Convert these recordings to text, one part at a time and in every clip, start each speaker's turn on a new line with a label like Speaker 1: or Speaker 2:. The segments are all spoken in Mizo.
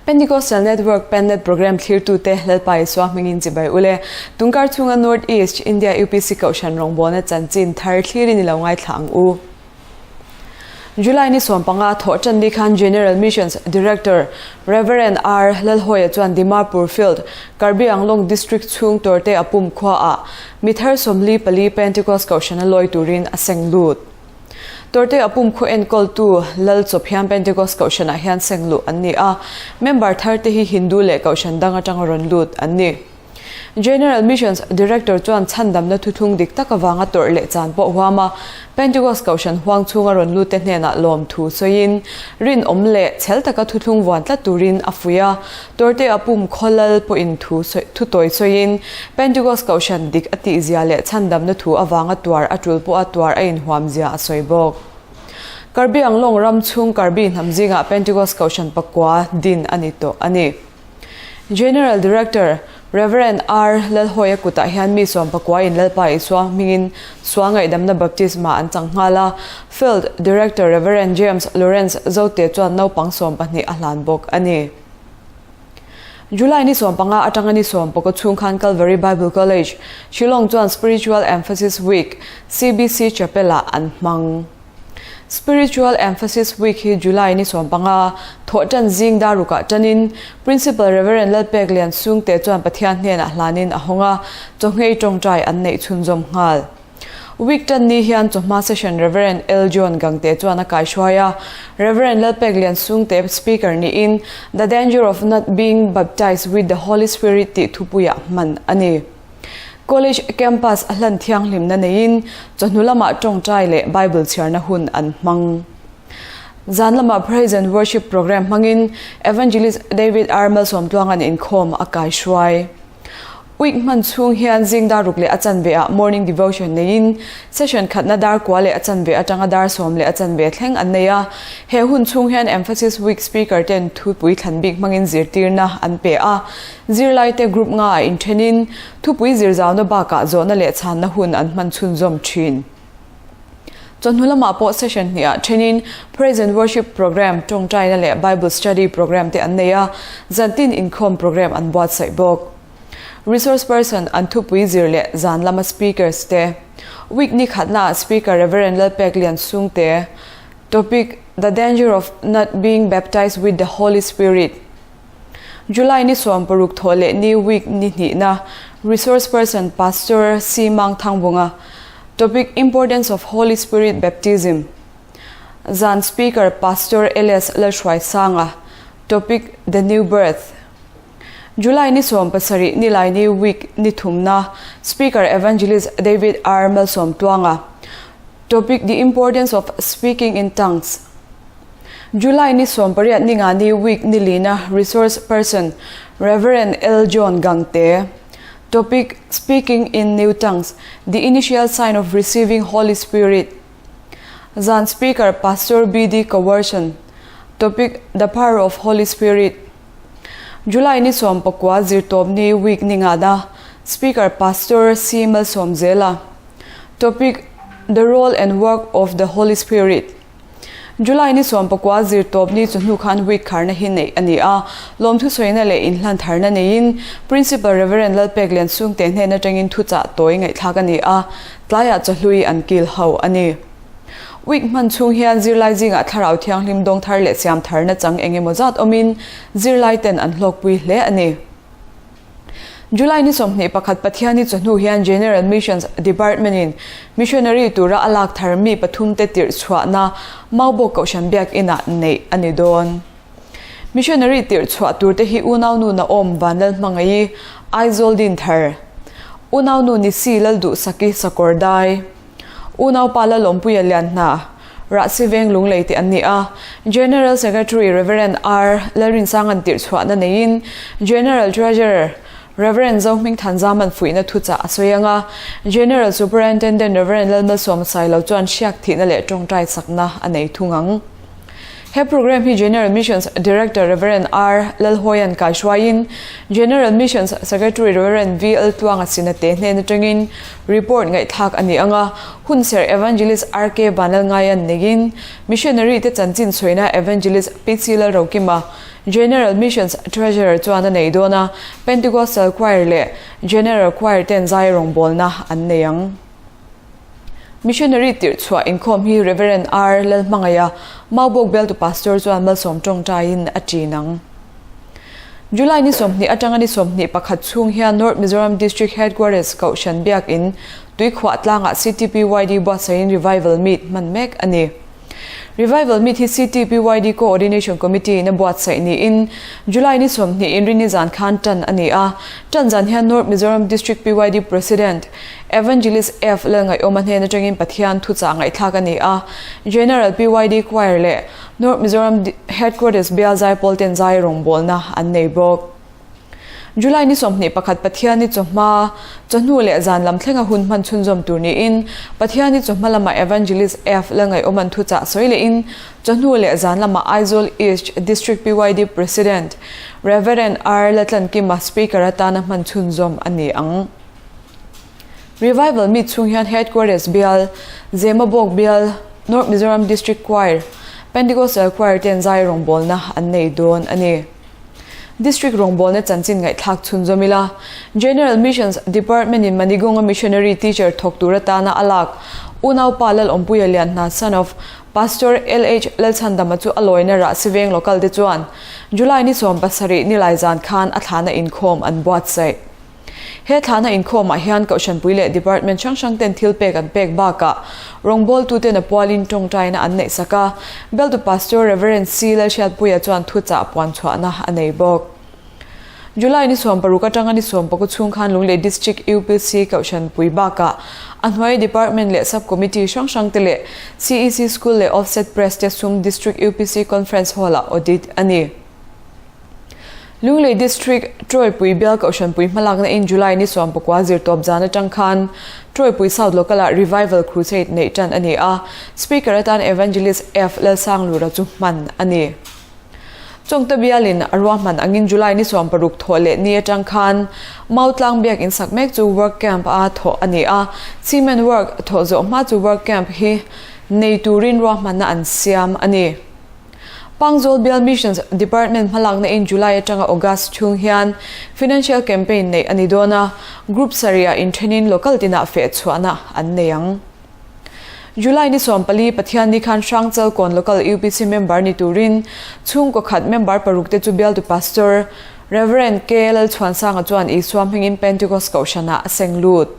Speaker 1: Pentecostal Network Pennet Program thlirtute Lalpa Isua hmingin chibai ule. Tungkar chhunga North East India UPC Kohhran rawngbawlna chanchin thar thlirin i lo ngaithla ang u. July ni 15 thawh tan ni khan General Missions Director Rev. R. Lalhawia chuan Dimapur Field, Karbi Anglong District chhung tawrte a pum khuaah mi thar 44 Pentecost Kohhrana lawi turin a seng lut. Tawrte a pum khaw enkawltu Lal Chawphiam Pentecost Kohhranah hian seng luh an ni a, member tharte hi Hindu leh Kohhran dang atanga rawn lut an ni. General Missions Director chuan chhandamna thuthlung dik tak avanga tawrh leh chan pawh huam a, Pentecost Kohhran huang chhunga rawn lutte hnenah lawmthu sawiin, rinawm leh chhel taka thuthlung vuan tlat turin a fuih a. Tawrte a pum khaw lal pawhin thu thu tawi sawiin, Pentecost Kohhran dik a tihzia leh chhandamna thu avanga tuar a tul pawha tuar a inhuamzia a sawi bawk. Karbi Anglong ram chhung Karbi hnam zingah Pentecost Kohhran pakua din a ni tawh a ni. General Director, Rev. R. Lalhawia kutah hian mi 14 in Lalpa Isua hmingin Sua ngaihdamna baptisma an chang nghal a, Field Director Rev. James Lawrence Zote chuan naupang 12 a hlan bawk a ni. July ni 15 atanga ni 19 chhung khan Calvary Bible College, Shillong chuan Spiritual Emphasis Week, CBC Chapel-ah an hmang. Spiritual Emphasis Week hi July ni 15, thawhtan zing dar rukah tanin Principal Rev. Lalpek Lian Sungte chuan Pathian hnenah hlanin a hawng a, chawhngei tawngtai an neih chhunzawm nghal. Week tan ni hian chawhma session Rev. L. John Gangte chuan a kaihruai a, Rev. Lalpek Lian Sungte speaker niin The Danger of Not Being Baptized with the Holy Spirit tih thupuiah hman a ni. College campus a hlan thianghlimna neiin chawhnu lamah tawngtai leh Bible chhiarna hun an hmang. Zan lamah Praise and Worship program hmangin Evangelist David R. Malsawmtluanga'n inkhawm a kaihruai. Week hman chhung hian zing dar ruk leh a chanve ah morning devotion neiin session khatna dar kua leh a chanve atanga dar sawm leh a chanve thleng an nei a. He hun chhung hian Emphasis Week speaker ten thupui thlan bik hmangin zirtirna an pe a. Zirlaite group nga ah inthenin thupui zirzauna bakah zawhna leh chhanna hun an hman chhunzawm thin. Chawhnu lamah pawh session hnihah thenin Praise and Worship program, tawngtaina leh Bible study program te an nei a, zantin inkhawm program an buatsaih bawk. Resource person an thupui zir leh zan lama speakers te. Week ni khatnaah Speaker Rev. Lalpek Lian Sungte, Topic, The Danger of Not Being Baptized with the Holy Spirit. July ni 60 thawh leh ni week ni hnihna Resource person Pastor C Mang Thangbunga Topic Importance of Holy Spirit Baptism Zan Speaker Pastor LS Lalhruaisanga Topic The New Birth July ni 17 nilai ni week ni thumna Speaker Evangelist David R Malsawmtluanga Topic The Importance of Speaking in Tongues July ni 18 ni nga ni week ni lina Resource Person Rev. L. John Gangte Topic Speaking in New Tongues The Initial Sign of Receiving Holy Spirit Zan Speaker Pastor BD Coercion Topic The Power of Holy Spirit July ni 19 zirtawp ni week ni nga na Speaker Pastor C. Malsawmzela Topic The Role and Work of the Holy Spirit July ni 19 zirtawp ni chu hnu khan week kharna hi neih a ni a, lawmthu sawina leh inhlan tharna neiin Principal Rev. Lalpek Liansungte hnen atangin thuchah tawi ngaihthlak a ni a, tlaiah chawhlui an kil ho a ni. Week hman chhung hian zirlai zingah thlarau thianghlim dawng thar leh siam tharna chang eng emaw zat awmin zirlai ten an hlawkpui hle a ni. July ni 21 Pathiani chawhnu hian General Missions Department-in Missionary tura a lak thar mi pathumte tirh chhuahna Maubawk Kohhran Biakinah neih a ni dawn. Missionary tirh chhuah turte hi Unaunu Naom Vanlal Hmangaih, Aizawl Dinthar, Unaunu Nisi Lalduhsaki Sakawrdai, Unaupa Lalawmpuia Lianhna, Rahsi Veng Lunglei tih an ni a. General Secretary Rev. R. Lalrinsanga'n tirh chhuahna neiin General Treasurer Rev. Zohming Thanzaman fuihna thuchah a sawi ang a. General Superintendent Rev. Lalmalsawma Sailo chuan hriak thihna leh tawngtai sakna a nei thung ang. He programme hi General Missions Director Rev. R. Lalhawia'n kaihruaiin General Missions Secretary Rev. VL Tluanga Sinate hnen atangin report ngaihthlak a ni ang a, hunserh Evangelist RK Vanlalngaia'n neiin Missionary te chanchin chhuina Evangelist PC Lalrokima, General Missions Treasurer chuan a nei dawn a, Pentecostal Choir leh General Choir ten zai rawngbawlna an nei ang. Missionary tirh chhuah inkhawm hi Rev. R. Lalhmangaia, Maubawk Bialtu Pastor chuan malsawm tawngtaiin a ṭin ang. July ni 20 atanga ni 21 chhung hian North Mizoram District Headquarters Kohhran Biakin Tuikhuah tlangah CTPYD buatsaihin Revival Meet hman mek a ni. Revival Meet hi CTPYD Coordination Committee in a buatsaih niin July ni 20 Inrinni zan khan tan a ni a. Tan zan hian North Mizoram District PYD President Evangelist F Lalngaihawma hnen atangin Pathian thuchah ngaihthlak a ni a. General PYD Choir leh North Mizoram Headquarters Bial Zaipawl ten zai rawngbawlna an nei bawk. July ni 21 Pathianni chawhma, chawhnu leh zan lam thlenga hun hman chhunzawm tur niin Pathianni chawhma lamah Evangelist F Lalngaihawma'n thuchah sawi lehin chawhnu leh zan lamah Aizawl East District PYD President Rev. R Latlankima Speaker atana hman chhunzawm a ni ang. Revival meet chhung hian Headquarters bial, Zemabawk bial, North Mizoram District Choir, Pentecostal Choir ten zai rawngbawlna an nei dawn a ni. District rawngbawlna chanchin ngaihthlak chhunzawm ila, General Missions Department in Manigonga Missionary Teacher thawk tur atana a lak Unaupa Lalawmpuia Lianhna son of Pastor LH Lalchhandama chu a lawina Rahsiveng local te chuan July ni 70 nilai zan khan a thlana inkhawm an buatsaih. He thlahna inkhawmah hian Kohhranpui leh Department hrang hrang ten thil pek an pek bakah rawngbawltuten a pualin tawngtaina an neih sak a, Bialtu Pastor Rev. C. Lalhriatpuia chuan thuchah puan chhuahna a nei bawk. July ni 60 atanga ni 19 chhung khan Lunglei District UPC Kohhranpui bakah a hnuai Department leh Sub Committee hrang hrang te leh CEC School leh Offset Press te sum District UPC Conference Hall-ah audit a ni. Lunglei District Trawipui Bial Kohhranpui hmalakna in July ni 19 zirtawp zan atang khan Trawipui South Local ah Revival Crusade neih tan a ni a, Speaker atan Evangelist F Lalsanglura chu hman a ni. Chawngte Bialin a ruahman angin July ni 60 thawh leh ni atang khan Mautlang Biak in sak mek chu work camp a thawh a ni a, cement work thawh zawh hma chu work camp hi nei turin ruahmanna an siam a ni. Pangzawl Bial Missions Department hmalakna in July atanga August chhung hian Financial Campaign neih a ni dawn a, Group sarih ah inthenin local tinah feh chhuahna an nei ang. July ni 14 Pathianni khan Hrangchalkawn Local UPC member ni turin chhungkaw khat member paruk te chu bialtu Pastor Rev. K Lalchhuansanga chuan Isua hmingin Pentecost Kohhranah a seng lut.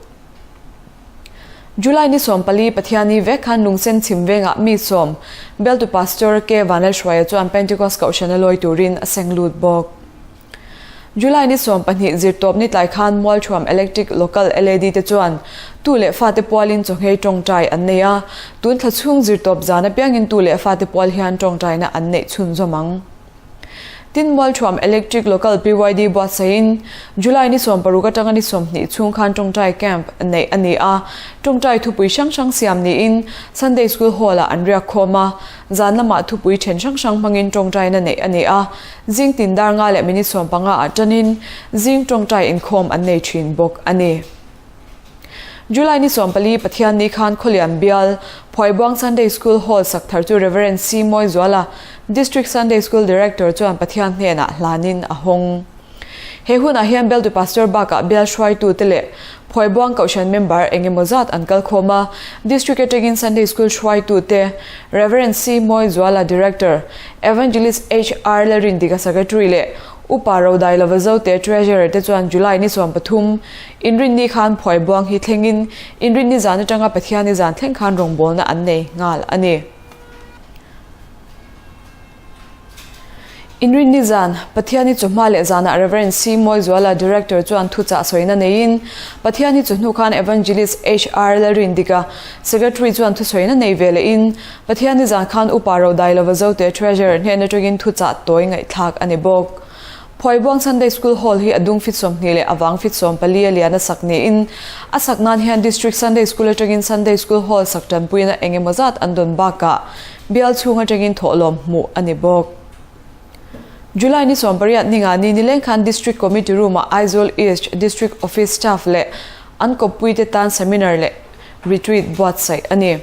Speaker 1: July ni 14 Pathianni vek khan Lungsen chhim vengah mi sawm Bialtu Pastor K Vanlalhruaia chuan Pentecost Kohhrana lawi turin a seng lut bawk. July ni 12 zirtawp ni tlai khan Mualthuam Electric Local LAD te chuan tu leh fate pualin chawngei tawngtai an nei a, tun thla chhung zirtawp zan apiangin tu leh fate pual hian tawngtaina an neih chhunzawm ang. Tin, Mualthuam Electric Local PYD buatsaihin July ni 60 atanga ni 20 chhung khan tawngtai camp neih a ni a, tawngtai thupui hrang hrang siam niin Sunday School Hall-ah an riak khawm a, zan lamah thupui then hrang hrang hmangin tawngtaina neih a ni a, zing tin dar nga leh minute 15 ah tanin zing tawngtai inkhawm an nei thin bawk a ni. July ni 14 Pathianni khan Khawlian Bial, Phuaibuang Sunday School Hall sak thar chu Rev. C. Mawizuala, District Sunday School Director chuan Pathian hnenah hlanin a hawng. He hunah hian Bialtu Pastor bakah bial hruaitute leh Phuaibuang Kohhran member eng emaw zat an kal khawm a, District atangin Sunday School hruaitute Rev. C. Mawizuala, Director, Evangelist HR. Lalrindika, Secretary leh Upa Rodai lova Zote Treasurer te chuan July ni 13, Inrinni khan Phuaibuang hi thlengin Inrinni zan atanga Pathianni zan thleng khan rawngbawlna an nei nghal a ni. Inrinni zan, Pathianni chawhma leh zanah Rev. C. Mawizuala, Director chuan thuchah sawina neiin Pathianni chawhnu khan Evangelist HR. Lalrindika, Secretary chuan thusawina nei ve lehin Pathianni zan khan Upa Rodai lova Zote Treasurer hnen atangin thuchah tawi ngaihthlak a ni bawk. Phuaibuang Sunday School Hall hi a dung fit 20 leh a vang fit 14 a lian a sak niin a sak nan hian District Sunday School atangin Sunday School Hall sak tanpuina eng emaw zat an dawn bakah Bial chhung atangin thawhlawm hmuh a ni bawk. July ni 18 ninga ni nileng khan District Committee Room-ah Aizawl East District Office Staff leh an kawppuite tan seminar leh retreat buatsaih a ni.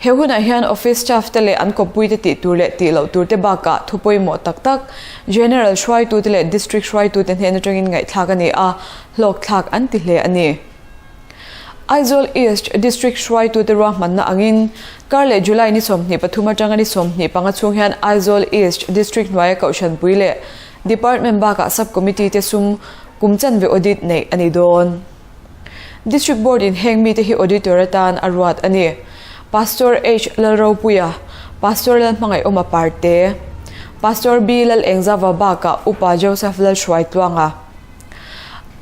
Speaker 1: He hunah hian office staff te leh an kawppuite tih tur leh tih loh tur te bakah thu pawimawh tak tak General hruaitute leh District hruaitute hnen atangin ngaihthlak a ni a, hlawkthlak an ti hle a ni. Aizawl East District hruaitute ruahmanna angin kar leh July ni 23 atanga ni 25 chhung hian Aizawl East District hnuaia Kohhranpui leh Department bakah Sub Committee te sum kum chanve audit neih a ni dawn. District Board in heng mite hi Auditor atan a ruat a ni. Pastor H Lalropuia, Pastor Lalhmangaihawma Parte, Pastor B Lalengzava bakah Upa Joseph Lalhruaitluanga.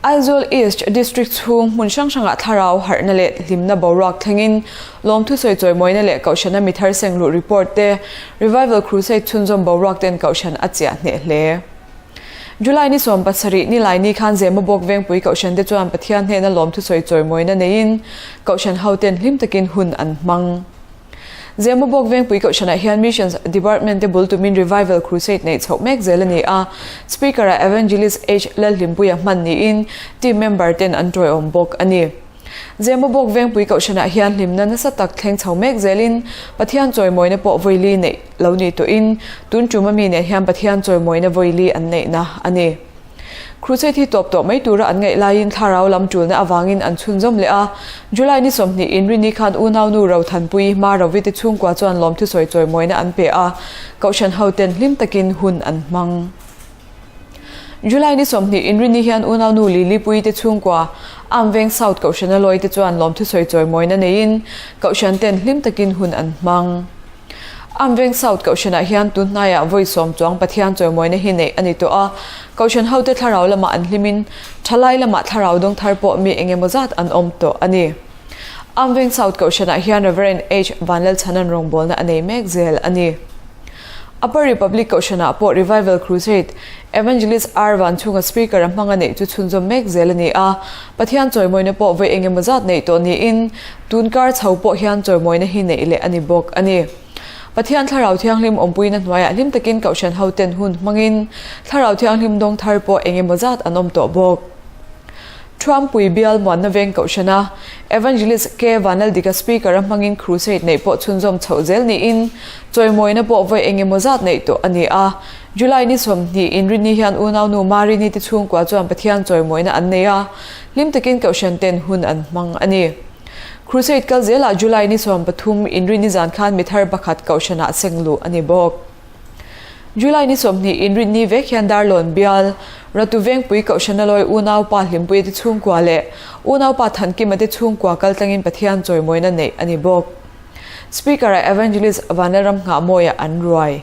Speaker 1: Aizawl East District chhung hmun hrang hrangah thlarau harhna leh hlimna boruak thlengin lawmthu sawi chawimawina leh Kohhrana mi thar seng luh report te, Revival Crusade chhunzawm boruak ten Kohhran a chiah hneh hle. July ni 17 nilai ni khan Zemabawk Vengpui Kohhran te chuan Pathian hnena lawmthu sawi chawimawina neiin Kohhran ho ten hlim takin hun an hmang. Zemabawk Vengpui Kohhranah hian Missions Department te bul tumin Revival Crusade neih chhoh mek zel a ni a, Speaker-ah Evangelist H Lalhlimpuia hman niin team member ten an tawiawm bawk a ni. Zemabawk Vengpui Kohhranah hian hlimna nasa tak thleng chho mek zelin Pathian chawimawina pawh vawili neih lo ni tawhin tun tum ami nen hian Pathian chawimawina vawili an neihna a ni. Crusade hi tawp tawh mai tura an ngaih laiin thlarau lam tulna avangin an chhunzawm leh a. July ni 20 inrini khan unaunu Rothanpui, Ma Rovite chhungkua chuan lawmthu sawi chawimawina an pe a, Kohhran hoten hlim takin hun an hmang. July ni 20 inrini hian unaunu Lilipuii te chhungkua Amveng South Kohhrana lawite chuan lawmthu sawi chawimawina neiin Kohhran ten hlim takin hun an hmang. Amveng South Kohhranah hian tun hnaiah vawi sawm chuang Pathian chawimawina hi neih a ni tawh a, Kohhran hote thlarau lamah an hlimin thalai lamah thlarau dawng thar pawh mi eng emaw zat an awm tawh a ni. Amveng South Kohhranah hian Rev. H. Vanlalchhanan rawngbawlna a nei mek zel a ni. Upper Republic Kohhranah pawh Revival Crusade, Evangelist R. Vanchhunga Speaker a hmanga neih chu chhunzawm mek zel a ni a, Pathian chawimawina pawh vawi eng emaw zat neih tawh niin tun kar chho pawh hian chawimawina hi neih leh a ni bawk a ni. Pathian Thlarau Thianghlim awmpuina hnuaiah hlim takin Kohhran hoten hun hmangin Thlarau Thianghlim dawng thar pawh eng emaw zat an awm tawh bawk. Thuampui bial muanna veng Kohhrana Evangelist K Vanlaldika Speaker a hmangin Crusade neih pawh chhunzawm chhoh zel niin chawimawina pawh vawi eng emaw zat neih tawh a ni a. July ni 20 inrinni hian unaunu Marini te chhungkua chuan Pathian chawimawina an nei a, hlim takin Kohhran ten hun an hmang a ni. Crusade kal zelah July ni 13 inrinni zan khan mi thar pakhat Kohhranah seng luh a ni bawk. July ni 20 inrinni vek hian Darlawn bial, Ratu Vengpui Kohhrana lawi unaupa Hlimpuia te chhungkua leh unaupa Thankima te chhungkua kaltlangin Pathian chawimawina neih a ni bawk. Speaker-ah Evangelist Vanlalram Nghahmawia an ruai.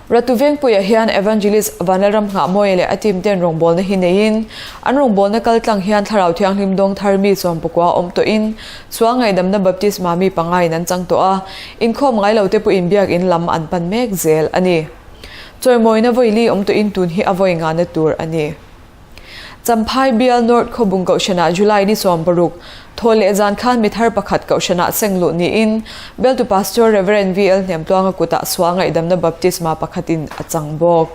Speaker 1: Ratu Vengpuia hian Evangelist Vanlalram Nghahmawia leh a team ten rawngbawlna hi neiin, an rawngbawlna kaltlang hian Thlarau Thianghlim dawng thar mi 19 awm tawhin Sual ngaihdamna baptisma mi pangaiin an chang tawh a, inkhawm ngai lo te pawhin biakin lam an pan mek zel a ni. Chawimawina vawi li awm tawhin tun hi a vawi ngahna tur a ni. Champhai bial North Khawbung Kohhranah July ni 16, thaw leh zan khan mi thar pakhat Kohhranah seng luh niin Bialtu Pastor Rev. VL Hnemtluanga kutah sual ngaihdamna baptisma pakhatin a chang bawk.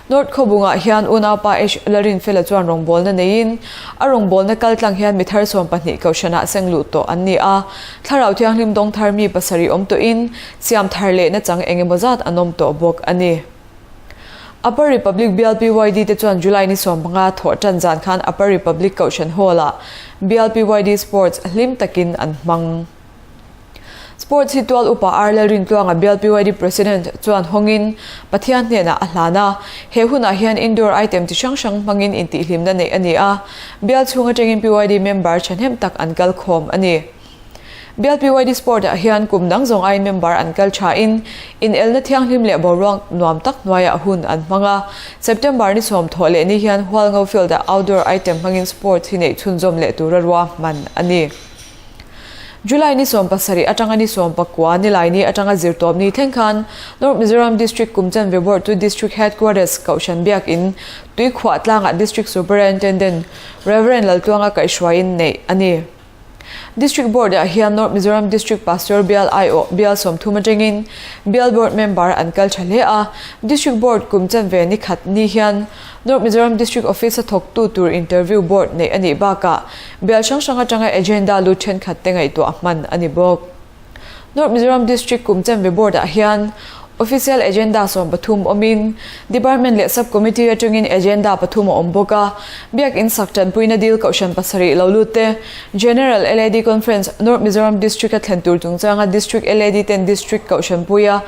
Speaker 1: North Khawbungah hian unaupa H Larinfela chuan rawngbawlna neiin a rawngbawlna kaltlang hian mi thar 12 Kohhranah seng luh tawh an ni a, Thlarau Thianghlim dawng thar mi pasarih awm tawhin siam thar lehna chang eng emaw zat an awm tawh bawk a ni. Upper Republic Bial PYD te chuan July ni 15 thawh tan zan khan Upper Republic Kohhran Hall-ah Bial PYD Sports hlim takin an hmang. Sports hi tual upa R Lalrintluanga Bial PYD President chuan hawngin Pathian hnenah a hlan a, he hunah hian indoor item chi hrang hrang hmangin intihhlimna neih a ni a, bial chhung atangin PYD member thahnem tak an kal khawm a ni. Bial PYD Sport ah hian kum dang zawng aiin member an kal thain inelna thianghlim leh boruak nuam tak hnuaiah hun an hmang a, September ni sawm thawh leh ni hian Hualngo Field ah outdoor item hmangin sports hi neih chhunzawm leh tura ruahman a ni. July ni 17 atanga ni 19 nilai ni atanga zirtawp ni thleng khan North Mizoram District kum chanve Board chu District Headquarters Kohhran Biakin Tuikhuah tlangah District Superintendent Rev Laltluanga kaihhruaiin neih a ni. District Board ah hian North Mizoram District Pastor Bial aiawh bial 30 atangin Bial Board member an kal tha hle a. District Board kum chanve ni khat ni hian North Mizoram District Office a thawktu tur interview board neih a nih bakah bial hrang hrang atanga agenda lut thenkhat te ngaihtuah hman a ni bawk. North Mizoram District kum chanve Board ah hian Official Agenda 13 awmin Department leh Sub Committee atangin Agenda pathum a awm bawk a. Biakin sak tanpuina dil kohhran pasarih lo lut te General LAD Conference North Mizoram District a thlen tur chungchanga District LAD ten District kohhran puia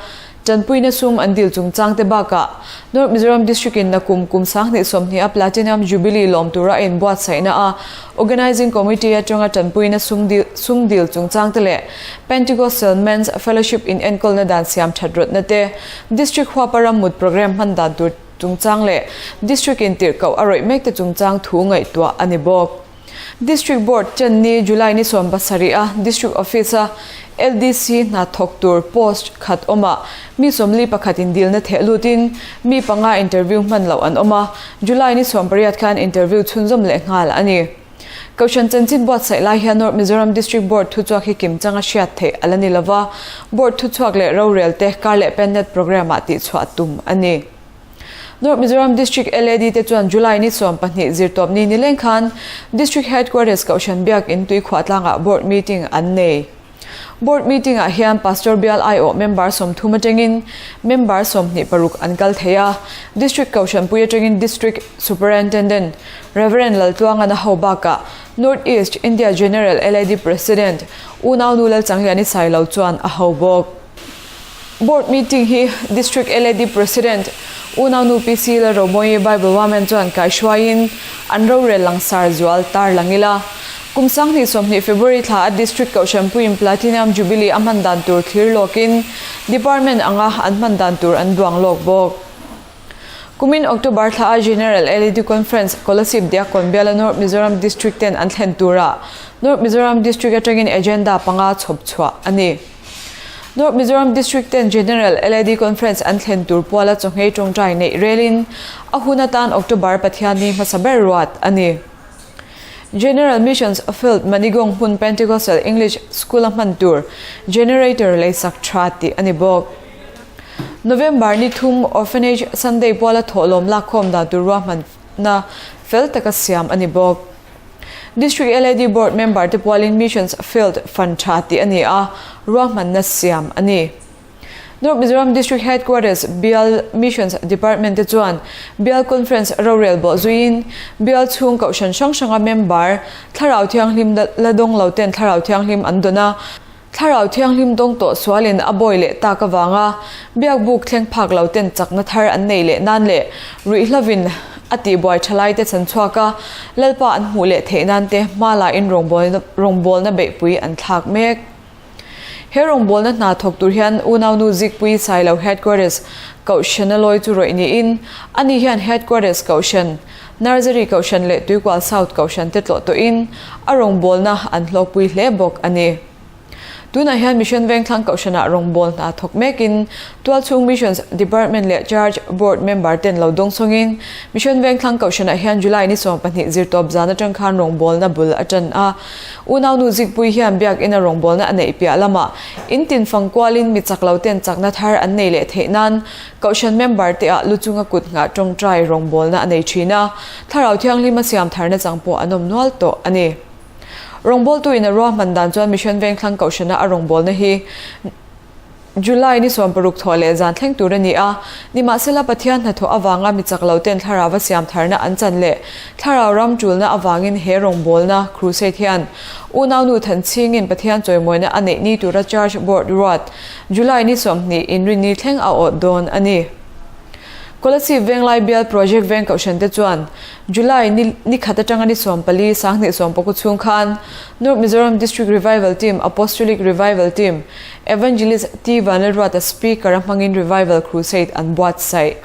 Speaker 1: Tanpuina sum an dil chungchang te bakah North Mizoram District in nakum kum 2020 a Platinum Jubilee lawm tura a inbuatsaihna a Organising Committee atanga tanpuina sum dil sum dil chungchang te leh Pentecostal Men's Fellowship in enkawlna dan siam that rawtna te District huapa rammut programme hman dan tur chungchang leh District in tirhkoh a rawih mek te chungchang thu ngaihtuah a ni bawk. District Board chen ni July ni 17 a District Office a LDC hna thawk tur post khat awm ah mi 41 in dilna theh lutin mi panga interview hman loh an awm a, July ni 18 khan interview chhunzawm leh nghal a ni. Kohhran chanchin buatsaih lai hian North Mizoram District Board thuchhuak hi kim changa hriat theih a la ni lova, Board thuchhuak leh rorel te kar leh Pennet programme ah tihchhuah tum a ni. North Mizoram District LAD te chuan July ni 12 zirtawp ni nileng khan District Headquarters Kohhran Biak in Tuikhuah tlangah Board meeting an nei. Board meeting ah hian Pastor Bial aiawh member 30 atangin member 26 an kal thei a. District Kohhran pui atangin District Superintendent Rev Laltluangan a ho bakah North East India General LAD President Unau Nu Lalchangliani Sailo chuan a ho bawk. Board meeting hi District LAD President Unaunu PC Lalromawi Bible Women chuan kaihruaiin an rorel langsar zual tar lang ila. Kum 2020 February thla a District Kohhranpuiin Platinum Jubilee a hman dan tur thlir lawkin Department anga an hman dan tur an duang lawk bawk. Kumin October thla a General LAD Conference Kolasib Diakkawn Biala North Mizoram District ten an thlen turah North Mizoram District atangin agenda panga chhawp chhuah a ni. North Mizoram District ten General LAD Conference an thlen tur puala chawhngei tawngtai neih relin a hun atan October Pathianni hmasa ber ruat a ni. General Missions Field Manigong hmun Pentecostal English School a hman tur generator leisak tha tih a ni bawk. November ni thum Orphanage Sunday puala thawhlawm lakkhawm dan tur ruahmanna fel taka siam a ni bawk. District LAD Board member te pualin Missions Field fund tha tih a ni a, ruahmanna siam a ni. North Mizoram District Headquarters Bial Missions Department te chuan Bial Conference rorel bawh zuiin Bial chhung kohhran hrang hranga member Thlarau Thianghlim la dawng lo ten Thlarau Thianghlim an dawn a, Thlarau Thianghlim dawng tawh sualin a bawi leh tak avanga biakbuk thleng phak lo ten chakna thar an nei leh nan leh ruihhlovin a tihbuai tha lai te chan chhuak a, Lalpa an hmuh leh theih nan te hma lain rawngbawlna beihpui an thlak mek. He rawngbawlna hna thawk tur hian unaunu Zikpui Sailo Headquarters Kohhran a lawi chu rawih niin ani hian Headquarters Kohhran, Nursery Kohhran leh Tuikual South Kohhran te tlawh tawhin a rawngbawlna an hlawkpui hle bawk a ni. Tunah hian Mission Vengthlang Kohhranah rawngbâwl hna thawk mêkin Tualchhung Missions Department leh Church Board member ten lo dawng chawngin Mission Vengthlang Kohhranah hian July ni 12 zirtawp zan aṭang khan rawngbâwlna bul a ṭan a. Unaunu Zikpui hian biakina rawngbâwlna a neih piah lamah in tin fang kualin mi chak lo ten chakna thar an nei leh theih nan Kohhran member te ah lu chunga kut nghah ṭawngṭai rawngbâwlna a nei ṭhin a, Thlarau Thianghlima siam tharna chang pawh an awm nual tawh a ni. Rawngbawltu in a ruahman dan chuan Mission Vengthlang Kohhrana a rawngbawlna hi July ni 16 thawh leh zan thleng tur a ni a. Nimahsela Pathian hnathawh avanga mi chak lo ten thlarau a siam tharna an chan leh thlarau ram tulna avangin he rawngbawlna crusade hian unaunu Thanchhingin Pathian chawimawina a neih ni tura Church Board ruat July ni 20 inrinni thleng a awt dawn a ni. Kolasib Venglai Bial Project Veng Kohhran te chuan July ni ni khat atanga ni 14 2019 chhung khan North Mizoram District Revival Team Apostolic Revival Team Evangelist T Vanlalruata Speaker a hmangin Revival Crusade an buatsaih.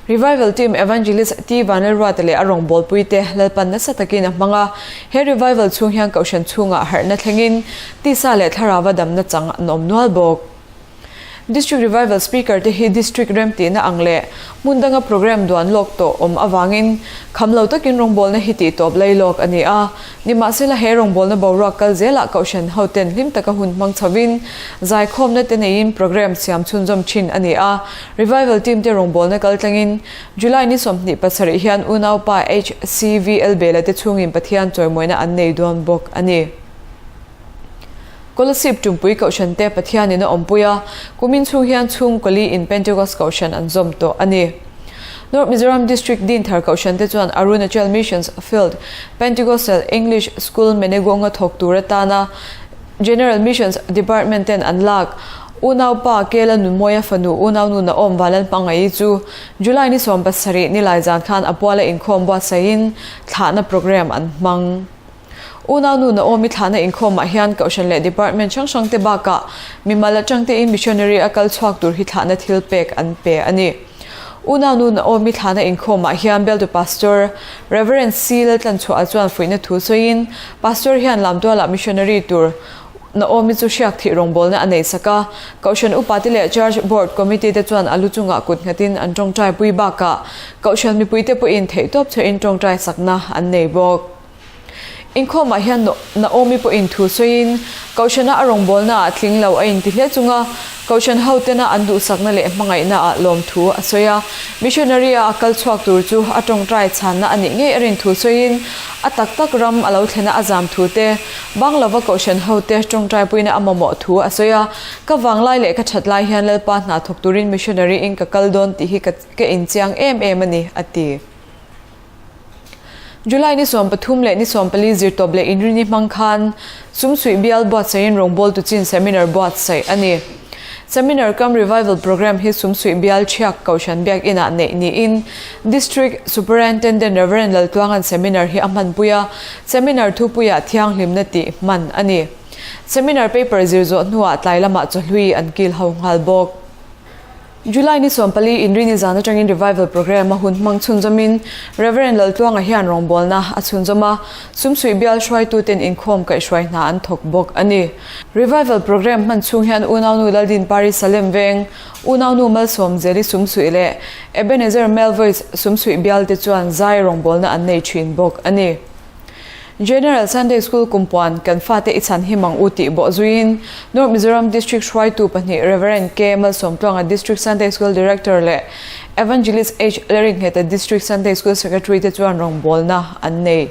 Speaker 1: Revival Team Evangelist T Vanlalruata leh a rawngbawlpui te Lalpan nasa takin a hmang a, he revival chhung hian kohhran chhungah harhna thlengin tisa leh thlarauva damna chang an awm nual bawk. District Revival Speaker te hi District remtihna ang leh hmun danga programme duan lawk tawh awm avangin kham lo takin rawngbawlna hi tih tawp lei lawk a ni a. Nimahsela he rawngbawlna boruak kal zelah Kohhran hoten hlim taka hun hmang chhovin zaikhawmna te neiin programme siam chhunzawm thin a ni a. Revival team te rawngbawlna kal tlangin July ni 27 hian unaupa HCVL Bela te chhungin Pathian chawimawina an nei dawn bawk a ni. Kolasib Tumpui Kohhran te Pathianin a awmpui a, kumin chhung hian chhung kawli in Pentecost Kohhran an zawm tawh a ni. North Mizoram District Dinthar Kohhran te chuan Arunachal Missions Field Pentecostal English School Menegonga thawk tur atana General Missions Department ten an lak unaupa Kela Nunmawia fanu unaunu Naom Vanlalhmangaih chu July ni 17 nilai zan khan a puala inkhawm buatsaihin thlahna programme an hmang. Unaunu Naomi thlahna inkhawmah hian Kohhran leh Department hrang hrang te bakah mimal atang tein missionary a kal chhuak tur hi thlahna thil pek an pe a ni. Unaunu Naomi thlahna inkhawmah hian Bialtu Pastor Rev. C. Laltlanchhuah chuan fuihna thu sawiin Pastor hian lamtualah missionary tur Naomi chu hriak thih rawngbawlna a nei sak a, Kohhran upate leh Church Board Committee te chuan a lu chungah kut nghatin an tawngtai pui bakah Kohhran mipuite pawhin theihtawp chhuahin tawngtai sakna an nei bawk. Inkhawmah hian Naomi pawhin thu sawiin, Kohhrana a rawngbawlnaah tling lo a inti hle chung a, Kohhran hotena an duhsakna leh hmangaihnaah lawmthu a sawi a. Missionary-a a kal chhuak tur chu a tawngtai chhanna a nih ngei a rin thu sawiin, a tak tak ram a lo thlena a zam thu te, bang lova Kohhran hote tawngtaipuina a mamawh thu a sawi a. Ka vanglai leh ka that lai hian Lalpa hna thawk turin missionary-in ka kal dawn tih hi ka inchiang em em a ni, a ti. July ni 13 leh ni 14 zirtawp leh inrini hmang khan Sumsuih bial buatsaihin rawngbawltu chin seminar buatsaih a ni. Seminar cum Revival Programme hi Sumsuih bial Thiak Kohhran Biakinah neih niin District Superintendent Rev. Laltluanga'n seminar hi a hmanpui a, seminar thupuiah thianghlimna tih hman a ni. Seminar paper zir zawh hnuah tlai lamah chawhlui an kil ho nghal bawk. July ni 14 Inrini zan atangin Revival Programme a hun hmang chhunzawmin Rev. Laltluanga hian rawngbawlna a chhunzawm a, Sumsuih bial hruaituten inkhawm kaihhruai hna an thawk bawk a ni. Revival Programme hman chhung hian unaunu Laldinpari Salem Veng, unaunu Malsawmzeli Sumsuih leh Ebenezer Melvoice Sumsuih bialte chuan zai rawngbawlna an nei thin bawk a ni. General Sunday School kumpuan kan fate i chhan him ang u tih bawh zuiin North Mizoram District hruaitu pahnih Rev. K. Malsawmtluanga District Sunday School Director leh Evangelist H. Leringheta District Sunday School Secretary te chuan rawngbawlna an nei.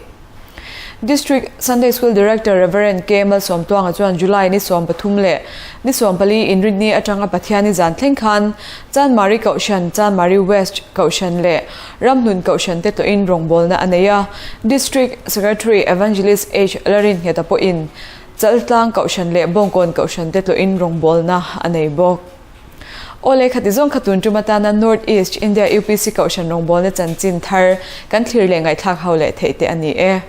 Speaker 1: District Sunday School Director Rev. K. Malsawmtluanga chuan July ni 13 leh ni 14 inrinni atanga Pathianni zan thleng khan Chanmari Kohhran, Chanmari West Kohhran leh Ramhlun Kohhran te tawhin rawngbawlna a nei a, District Secretary Evangelist H. Laringheta pawhin Chaltlang Kohhran leh Bawngkawn Kohhran te tlawhin rawngbawlna a nei bawk. Aw le khati zawng kha tun tum atana North East India UPC Kohhran rawngbawlna chanchin thar kan thlir leh ngaihthlak ho leh theih te a ni e.